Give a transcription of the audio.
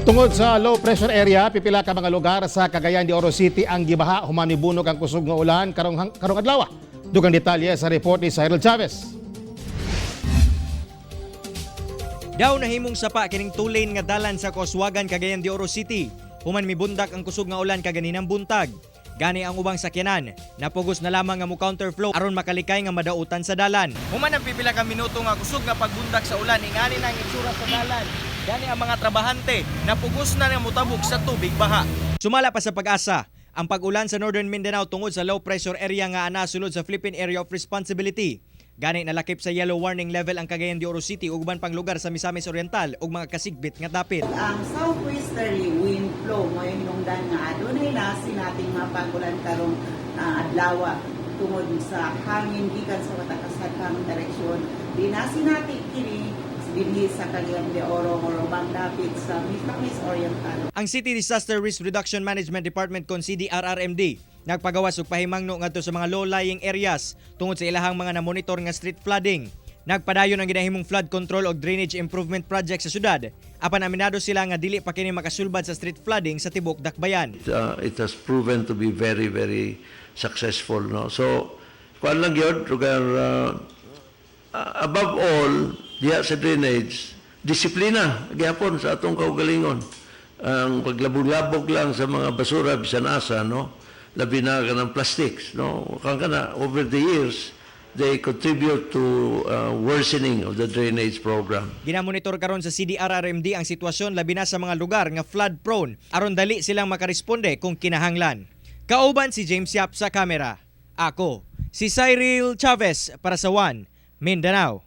Tungod sa low pressure area, pipila ka mga lugar sa Cagayan de Oro City ang gibaha human mibunog ang kusog nga ulan karong adlaw. Dugang detalye sa report ni Cyril Chavez. Daw nahimong sapa kining 2-lane nga dalan sa Kauswagan, Cagayan de Oro City. Human mibundak ang kusog nga ulan kaganinang buntag. Gani ang ubang sakyanan, napugos na lamang nga mo counterflow aron makalikay nga madautan sa dalan. Human ang pipila ka minuto nga kusog nga pagbundak sa ulan, ingani na ang itsura sa dalan. Gani ang mga trabahante, napugos na nga motabog sa tubig baha. Sumala pa sa PAGASA, ang pag-ulan sa Northern Mindanao tungod sa low pressure area nga ana sulod sa Philippine Area of Responsibility. Gani nalakip sa yellow warning level ang Cagayan de Oro City ug uban pang lugar sa Misamis Oriental ug mga kasigbit nga dapit. Ang southwesterly wind flow mo yung hinungdan nga adunay nasinating mga pagulan karong adlaw tungod sa hangin gikan sa watakasadkang direksyon. Dinasinati kini dinhi sa Cagayan de Oro or ubang dapit sa Misamis Oriental. Ang City Disaster Risk Reduction Management Department kon CDRRMD nagpagawas og pahimangno ngadto sa mga low-lying areas tungod sa ilahang mga namonitor nga street flooding. Nagpadayon ang ginahimong flood control og drainage improvement project sa syudad. Apan aminado sila nga dili pa kini makasulbad sa street flooding sa tibok dakbayan. It has proven to be very, very successful, no? So kuan lang yun, lugar, above all diha sa drainage, disiplina gyapon sa atong kaugalingon, ang paglabog-labog lang sa mga basura bisan asa, no, labi na kanang plastics, no, kan kana, over the years they contribute to worsening of the drainage program. Ginamonitor karon sa CDRRMD ang sitwasyon, labi na sa mga lugar nga flood prone, aron dali silang makaresponde kung kinahanglan. Kauban si James Yap sa kamera. Ako, si Cyril Chavez para sa One Mindanao.